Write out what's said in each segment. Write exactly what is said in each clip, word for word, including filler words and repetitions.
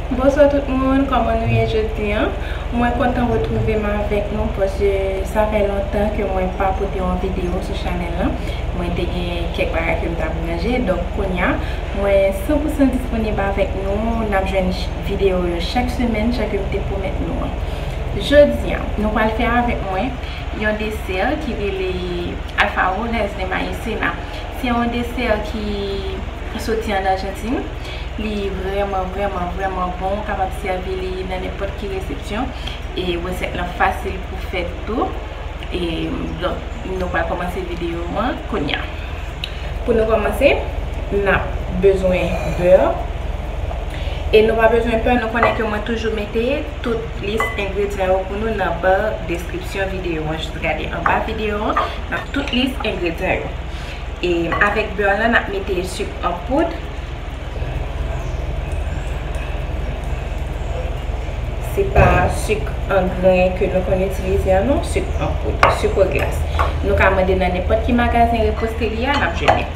Bonswa tout moun, kòman nou ye jodi an? Mwen kontan retwouve m avèk nou paske sa fè lontan ke mwen pa pote yon videyo sou chanèl lan. Mwen te gen kèk bagay ke m t ap ranje, donk kounye a, mwen san pou san disponib avèk nou. N ap jwenn ch-, videyo yo chak semèn, jan ke m te pwomèt nou an. Jodi an, nou pral fè avèk mwen yon desè ki rele Alfajores de Maicena. Se yon desè ki soti ann Ajantin. Li vrèman, vrèman, vrèman bon. Ou kapab sèvi li nan nenpòt ki resepsyon. E resèt lan fasil pou fè tou. E, donk, nou pral kòmanse videyo an kounye a. Pou nou kòmanse, n ap bezwen bè. E nou pa bezwen pè, nou konnen ke mwen toujou mete tout lis engredyan yo pou nou nan ba deskripsyon videyo an. Jis gade anba videyo an, n ap tout lis engredyan yo. E avèk bè lan, n ap mete sik an poud. Se pa sik an gren ke nou konn itilize an non, sik an poud, sik glas. Nou ka mande nan nenpòt ki magazen reposterie a, n ap jwenn li.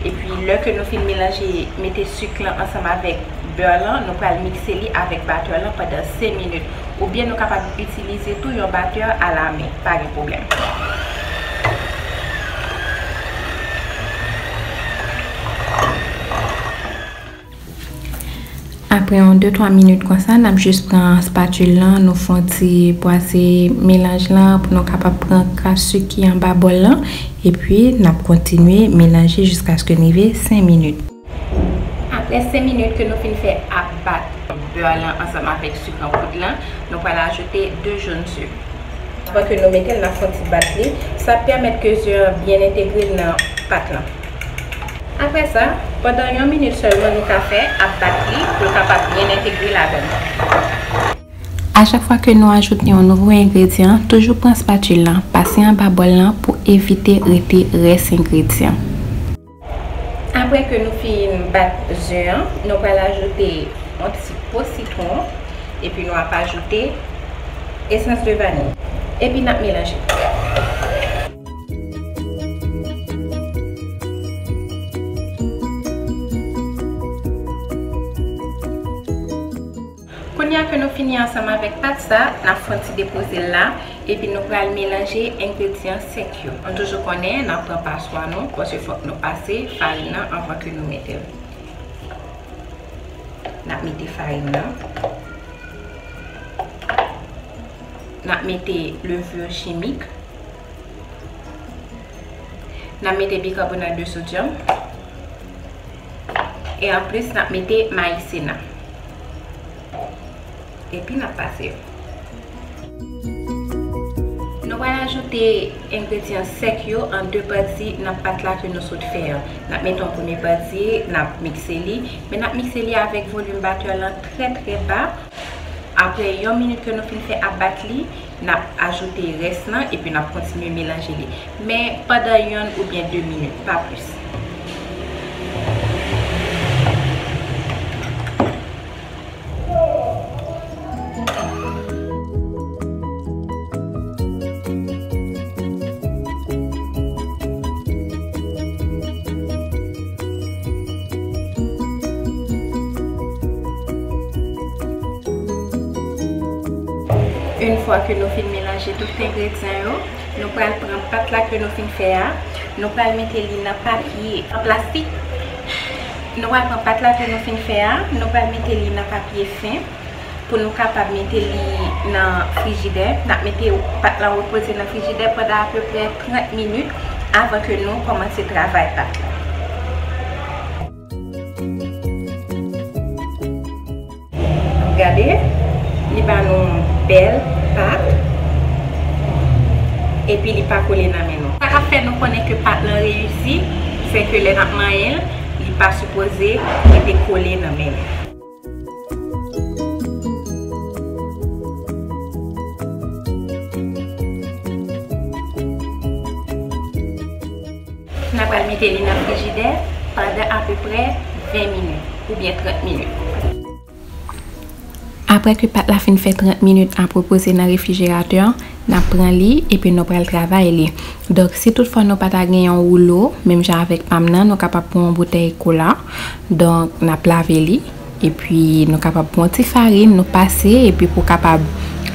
Epi, lè ke nou fin melanje, mete sik lan ansanm avèk bè lan, nou pral mikse li avèk batè lan pandan senk minit. Oubyen nou kapab itilize tou yon batè alamen, pa gen pwoblèm. Apre yon de twa minit konsa, n ap jis pran spatil lan, nou fè yon ti bwase melanj lan pou nou kapab pran kras sik ki anba bòl lan, epi n ap kontinye melanje jiskaske n rive senk minit. Apre senk minit ke nou fin fè ap bat bè lan ansanm avèk sik an poud lan, nou pral ajoute de jòn ze. Avan ke nou mete l, n ap fè yon ti bat li. Sa ap pèmèt ke ze an byen entegre nan pat lan. Apre sa, pandan yon minit sèlman nou ka fè ap bat li pou l kapab byen entegre ladan l. A chak fwa ke nou ajoute yon nouvo engredyan, toujou pran spatil lan, pase anba bòl lan pou evite rete rès engredyan. Apre ke nou fin bat ze an, nou pral ajoute yon ti po sitwon, epi nou ap ajoute esans de vaniy. Epi n ap melanje. Kounye a ke nou fini ansanm avèk pat sa, n ap fè yon ti depoze l la, epi nou pral melanje engredyan sèk yo. Nou toujou konnen, n ap pran paswa nou, paske fòk nou pase farin nan anvan ke nou mete l. N ap mete farin nan. N ap mete levure chimique. N ap mete bikarbonat de sodyòm. E anplis, n ap mete mayisena. Epi n ap pase yo. Nou pral ajoute engredyan sèk yo an de pati nan pat la ke nou sot fè an. N ap mete yon premye pati, n ap mikse li, men n ap mikse li avèk volim batè lan trè, trè ba. Apre yon minit ke nou fin fè ap bat li, n ap ajoute rès lan epi n ap kontinye melanje li. Men pandan yonn oubyen de minit, pa plis. Yon fwa ke nou fin melanje tout engredyan yo, nou pral pran pat la ke nou fin fè a, nou pral mete li nan papye an plastik. Nou pral pran pat la ke nou fin fè a, nou pral mete li nan papye fen pou nou kapab mete li nan frijidè. N ap mete pat lan repoze nan frijidè pandan apeprè trant minit avan ke nou kòmanse travay pat la. Gade, li ba nou yon bèl pat. Epi li pa kole nan men nou. Sa k ap fè nou konnen ke pat lan reyisi, se ke lè n ap manyen l, li pa sipoze rete kole nan men nou. N ap pral mete li nan frijidè pandan apeprè ven minit oubyen trant minit. Apre ke pat la fin fè trant minit ap repoze nan refrijeratè an, n ap pran li epi nou pral travay li. Donk, si toutfwa nou pa ta gen yon woulo, menm jan avèk pa m nan, nou kapab pran yon boutèy kola. Donk, n ap lave li. Epi nou kapab pran yon ti farin, nou pase, epi pou kapab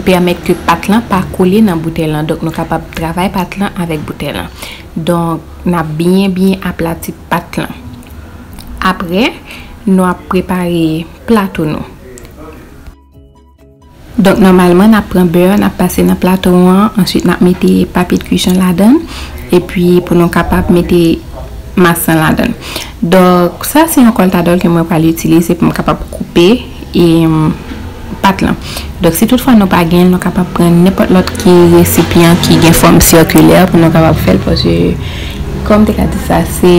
pèmèt ke pat lan pa kole nan boutèy lan. Donk nou kapab travay pat lan avèk boutèy lan. Donk n ap byen byen aplati pat lan. Apre, nou ap prepare plato nou. Donk nòmalman n ap pran bè, n ap pase nan plato an, answit n ap mete papye de cuisson ladan l, epi pou nou kapab mete mas lan ladan l. Donk sa se yon kòltadòl ke mwen pral itilize pou m kapab koupe e, pat lan. Donk si toutfwa nou pa gen l, nou kapab pran nenpòt lòt ki resipyan ki gen fòm sikilè pou nou kapab fè l, paske kòm te ka di sa, se,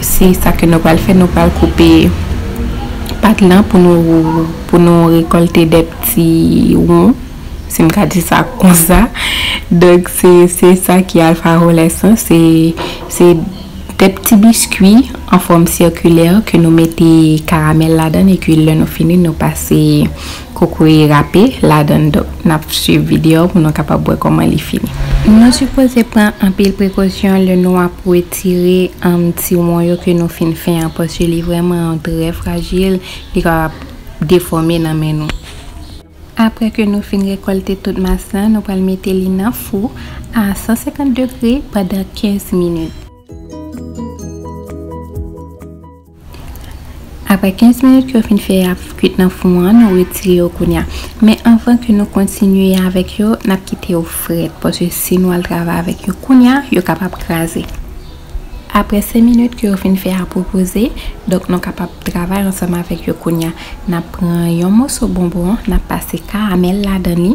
se sa ke nou pral fè, nou pral koupe pat lan pou nou, pou nou rekòlte de ti won, si m ka di sa konsa. Donk se, se sa ki alfa roles lan, se, se de ti biskwi an fòm sikilè ke nou mete karamèl ladan l, epi lè nou fini, nou pase kokoye rape ladan l. Donk n ap swiv videyo pou nou kapab wè kòman li fini. Nou sipoze pran anpil prekosyon lè nou ap retire, um, ti won yo ke nou fin fè an, paske li vrèman trè frajil, li kapab defòme nan men nou. Apre ke nou fin rekòlte tout mas lan, nou pral mete li nan fou a san senkant degre pandan kenz minit. Apre kenz minit ke yo fin fè ap kwit nan fou an, nou retire yo kounye a. Men anvan ke nou kontinye avèk yo, n ap kite yo frèt, paske si nou al travay avèk yo kounye a, yo kapab kraze. Apre senk minit ke yo fin fè ap repoze, donk nou kapab travay ansanm avèk yo kounye a. N ap pran yon moso bonbon, n ap pase karamèl ladan li,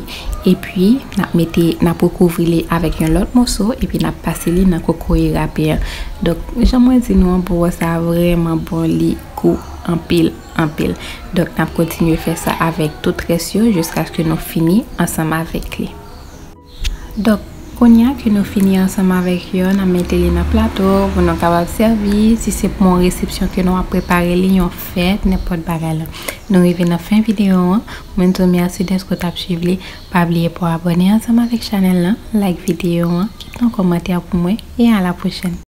epi n ap mete, n ap rekouvri li avèk yon lòt moso, epi n ap pase li nan kokoye rape an. Donk, jan mwen di nou an, bonbon sa a vrèman bon, li gou anpil, anpil. Donk, n ap kontinye fè sa avèk tout rès yo jiskaske nou fini ansanm avèk li. Donk, kounye a ke nou fini ansanm avèk yo, n ap mete li nan plato pou nou kapab sèvi. Si se pou yon resepsyon ke nou ap prepare li, yon fèt, nenpòt bagay la. Nou rive nan fen videyo an. Mwen di w mèsi dèske w t ap swiv li. Pa bliye pou w abòne ansanm avèk chanèl lan, like videyo an, kite yon kòmantè pou mwen, e a la pwochèn.